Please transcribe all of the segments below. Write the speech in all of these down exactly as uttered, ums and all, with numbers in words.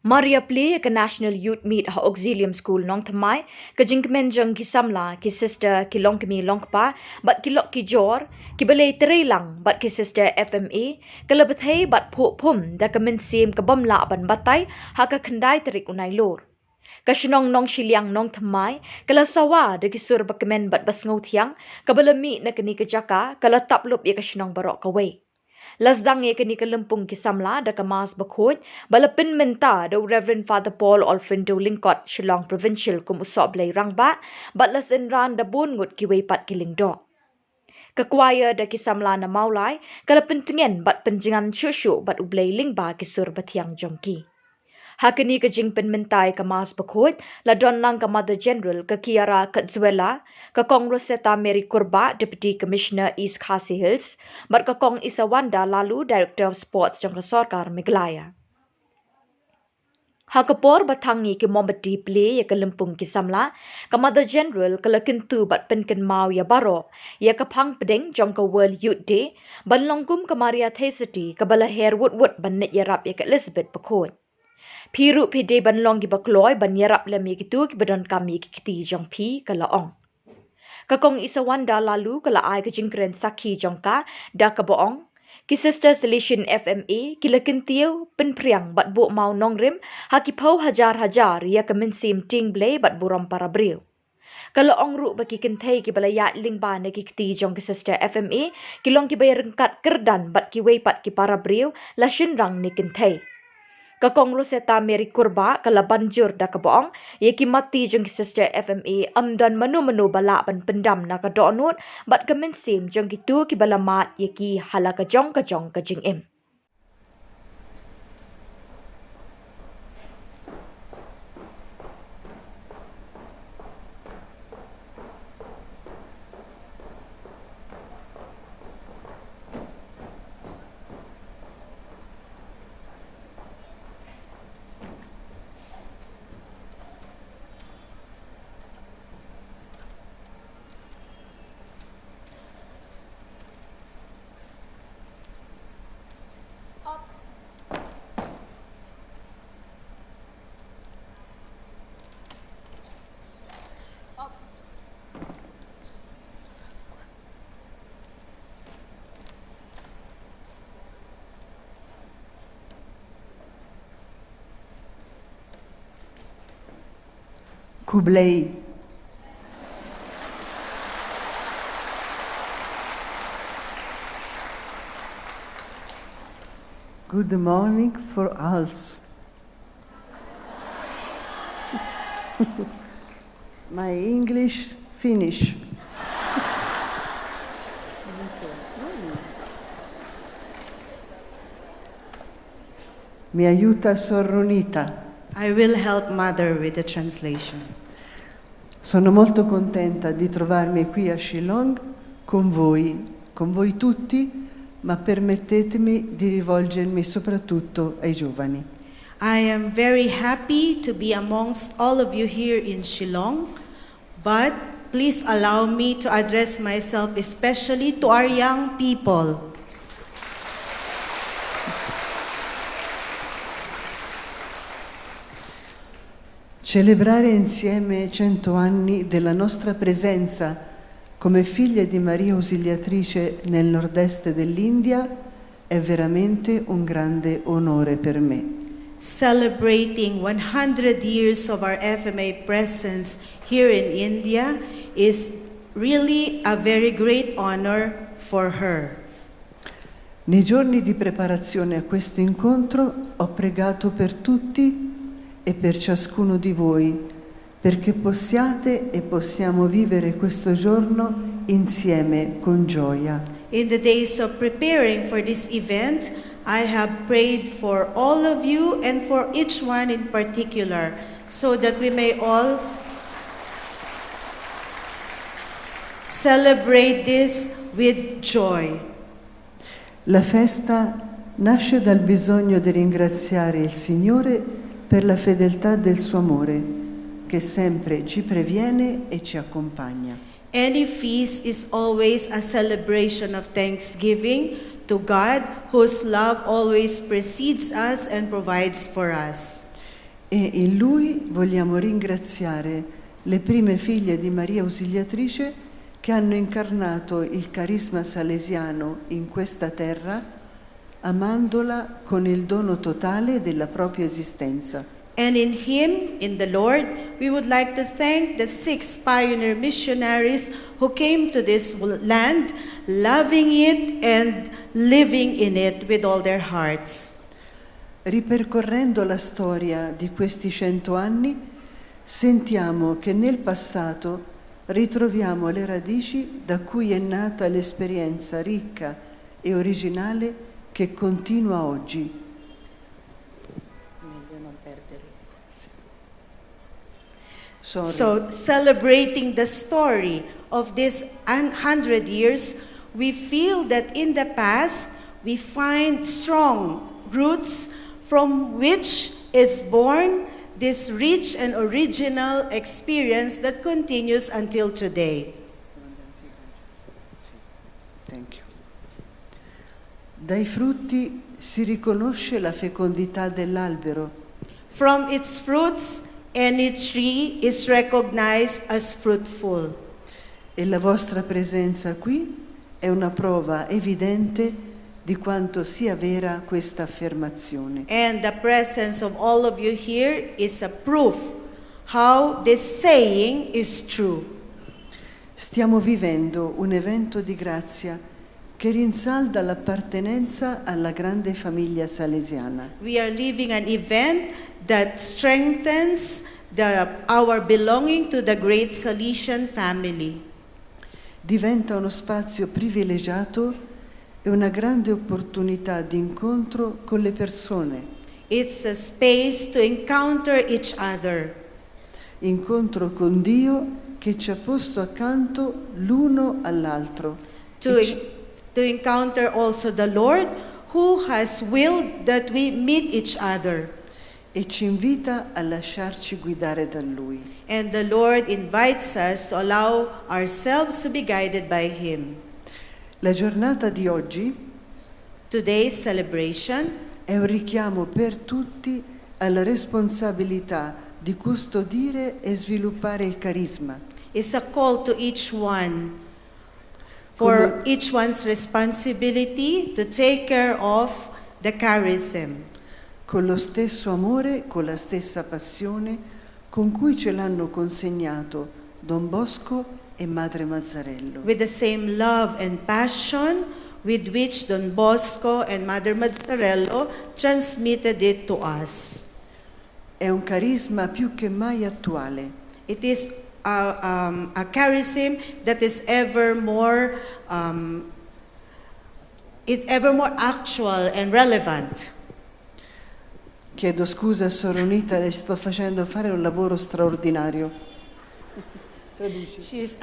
Mar ïa plie ïa ka National Youth Meet ha Auxilium School Nongthymmai, ka jingkmen jong ki samla, ki sister, ki longkmie longkpa bad ki lok ki jor, ki balei trei lang bad ki sister F M A, ka la bthei bad phuh phum da ka mynsiem ka bym lah ban batai ha ka khyndai tarik u Nailur. Ka shnong Nongshiliang Nongthymmai ka la sawa da ki sur ba kmen bad ba sngewthiang, ka ba la mih na kane ka jaka ka la tap lup ïa ka shnong baroh kawei. La sdang ïa kane ka lympung ki samla da ka Mass bakhuid ba la pynmynta da u Reverend Father Paul Olfindo Lyngkot, Shillong Provincial, kum u Sohblei Rangbah, bad la synran da bun ngut kiwei pat ki lyngdoh. Ka choir da ki samla na Mawlai ka la pyntngen bad pynjngan shuh shuh bad U Blei lyngba ki sur bathiang jong ki. Ha kane ka jingpynmynta ïa ka Mass bakhuid la don lang ka Mother General, ka Kiara Katzuela, ka Kong Rosetta Mary Kurbah, Deputy Commissioner East Khasi Hills, bad ka Kong Isawanda Laloo, Director of Sports jong ka Sorkar Meghalaya. Ha ka por ba thang ïa ki mombati plie ïa ka lympung ki samla, ka Mother General ka la kyntu bad pynkynmaw ïa baroh ïa ka phang pdeng jong ka World Youth Day ban long kum ka Maria Theisotti, ka ba la her wut wut ban leit ïarap ïa ka Elizabeth bakhuid. Phi ruh phi dei ban long ki ba kloi ban ïarap lem ïa kito ki ba donkam ïa ki kti jong phi, ka la ong. Ka Kong Isawanda Laloo ka la ai ka jingkren sakhi jong ka da ka ba ong, ki Sister Salesian F M A ki la kyntiew, pynphriang bad buh maw nongrim ha ki phew hajar hajar ïa ka mynsiem tieng Blei bad burom para briew. Ka la ong ruh ba ki kynthei ki ba la ïaid lyngba na ki kti jong ki Sister F M A ki long ki ba ïa ryngkat kyrdan bad kiwei pat ki para briew, la shynrang ne kynthei. Ka Kong Rosetta Mary Kurbah ka la ban jur da ka ba ong, ïa ki matti jong ki Sister F M A ym don mano mano ba lah ban pyndam na ka dohnud bad ka mynsiem jong kito ki ba la mad ïa ki ha la ka jong ka jong ka jingim. Khublei. Good morning for us. My English finish. Mi aiuta Sor Runita. I will help Mother with the translation. Sono molto contenta di trovarmi qui a Shillong con voi, con voi tutti, ma permettetemi di rivolgermi soprattutto ai giovani. I am very happy to be amongst all of you here in Shillong, but please allow me to address myself especially to our young people. Celebrare insieme cento anni della nostra presenza come figlie di Maria Ausiliatrice nel nord-est dell'India è veramente un grande onore per me. Celebrating one hundred years of our F M A presence here in India is really a very great honor for her. Nei giorni di preparazione a questo incontro ho pregato per tutti e per ciascuno di voi, perché possiate e possiamo vivere questo giorno insieme con gioia. In the days of preparing for this event, I have prayed for all of you and for each one in particular, so that we may all celebrate this with joy. La festa nasce dal bisogno di ringraziare il Signore per la fedeltà del suo amore, che sempre ci previene e ci accompagna. Any feast is always a celebration of thanksgiving to God, whose love always precedes us and provides for us. E in lui vogliamo ringraziare le prime figlie di Maria Ausiliatrice che hanno incarnato il carisma salesiano in questa terra, amandola con il dono totale della propria esistenza. And in Him, in the Lord, we would like to thank the six pioneer missionaries who came to this land, loving it and living in it with all their hearts. Ripercorrendo la storia di questi cento anni, sentiamo che nel passato ritroviamo le radici da cui è nata l'esperienza ricca e originale che continua oggi. So, celebrating the story of this hundred years, we feel that in the past we find strong roots from which is born this rich and original experience that continues until today. Thank you. Dai frutti si riconosce la fecondità dell'albero. From its fruits, any tree is recognized as fruitful. E la vostra presenza qui è una prova evidente di quanto sia vera questa affermazione. And the presence of all of you here is a proof how this saying is true. Stiamo vivendo un evento di grazia che rinsalda l'appartenenza alla grande famiglia salesiana. We are living an event that strengthens the, our belonging to the great Salesian family. Diventa uno spazio privilegiato e una grande opportunità di incontro con le persone. It's a space to encounter each other. Incontro con Dio che ci ha posto accanto l'uno all'altro. To, to encounter also the Lord, who has willed that we meet each other. E ci invita a lasciarci guidare da Lui. And the Lord invites us to allow ourselves to be guided by Him. La giornata di oggi Today's celebration è un richiamo per tutti alla responsabilità di custodire e sviluppare il carisma. Is a call to each one for each one's responsibility to take care of the charism. Con lo stesso amore, con la stessa passione con cui ce l'hanno consegnato Don Bosco e Madre Mazzarello. With the same love and passion with which Don Bosco and Mother Mazzarello transmitted it to us. È un carisma più che mai attuale. It is a, um, a charism that is ever more, um, it's ever more actual and relevant. Chiedo scusa, Sor Unita, le sto facendo fare un lavoro straordinario. Traduci. She's,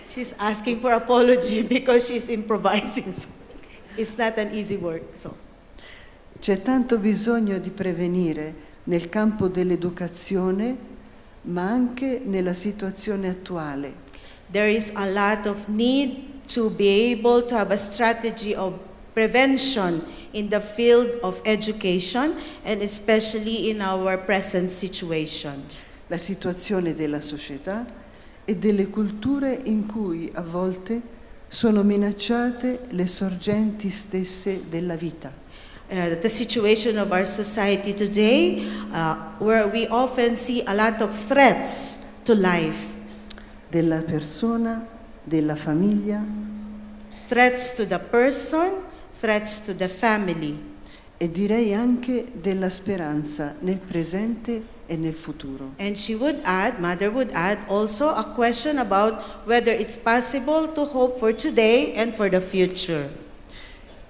she's asking for apology because she's improvising. So it's not an easy work. So. C'è tanto bisogno di prevenire nel campo dell'educazione, ma anche nella situazione attuale. There is a lot of need to be able to have a strategy of prevention in the field of education and especially in our present situation. La situazione della società e delle culture in cui a volte sono minacciate le sorgenti stesse della vita. Uh, the situation of our society today, uh, where we often see a lot of threats to life. Della persona, della famiglia. Threats to the person, threats to the family. E direi anche della speranza nel presente e nel futuro. And she would add, Mother would add also a question about whether it's possible to hope for today and for the future.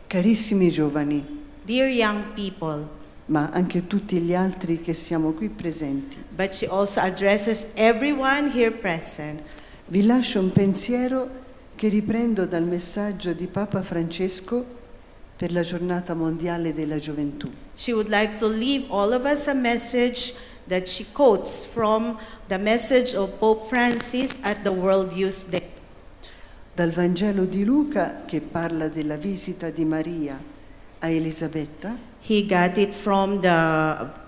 Carissimi giovani, Dear young people, ma anche tutti gli altri che siamo qui presenti, but she also addresses everyone here present. Vi lascio un pensiero che riprendo dal messaggio di Papa Francesco per la giornata mondiale della gioventù. She would like to leave all of us a message that she quotes from the message of Pope Francis at the World Youth Day. Dal Vangelo di Luca, che parla della visita di Maria a Elisabetta. He got it from the,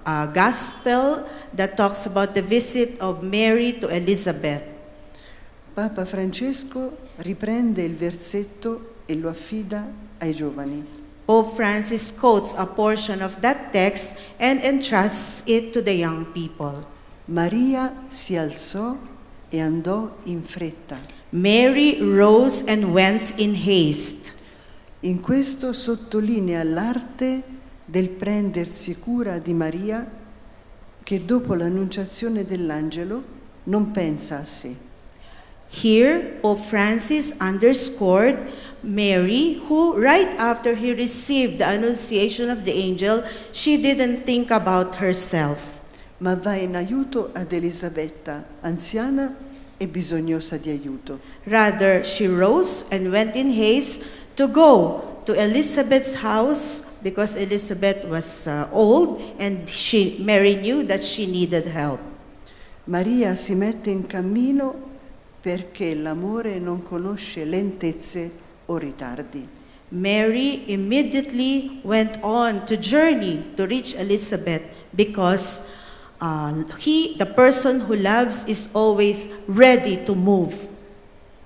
uh, Gospel that talks about the visit of Mary to Elizabeth. Papa Francesco riprende il versetto e lo affida ai giovani. Pope Francis quotes a portion of that text and entrusts it to the young people. Maria si alzò e andò in fretta. Mary rose and went in haste. In questo sottolinea l'arte del prendersi cura di Maria, che dopo l'annunciazione dell'angelo non pensa a sé. Here, Pope Francis underscored Mary, who, right after he received the annunciation of the angel, she didn't think about herself. Ma va in aiuto ad Elisabetta, anziana e bisognosa di aiuto. Rather, she rose and went in haste to go to Elizabeth's house because Elizabeth was uh, old and she, Mary knew that she needed help. Maria si mette in cammino perché l'amore non conosce lentezze o ritardi. Mary immediately went on to journey to reach Elizabeth because uh, he, the person who loves, is always ready to move.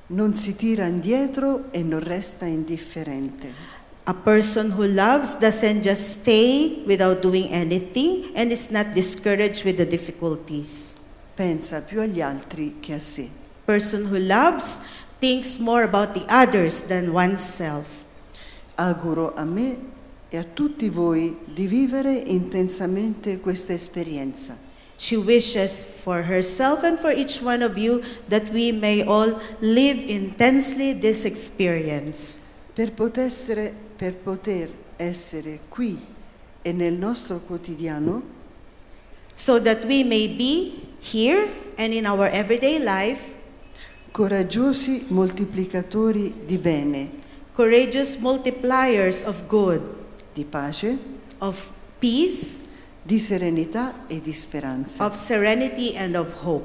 Non si tira indietro e non resta indifferente. A person who loves doesn't just stay without doing anything and is not discouraged with the difficulties. Pensa più agli altri che a sé. Person who loves thinks more about the others than oneself. Auguro a me e a tutti voi di vivere intensamente questa esperienza. She wishes for herself and for each one of you that we may all live intensely this experience. Per poter essere, per poter essere qui e nel nostro quotidiano, So that we may be here and in our everyday life coraggiosi moltiplicatori di bene, courageous multipliers of good, di pace, of peace, di serenità e di speranza. Of serenity and of hope.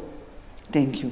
Thank you.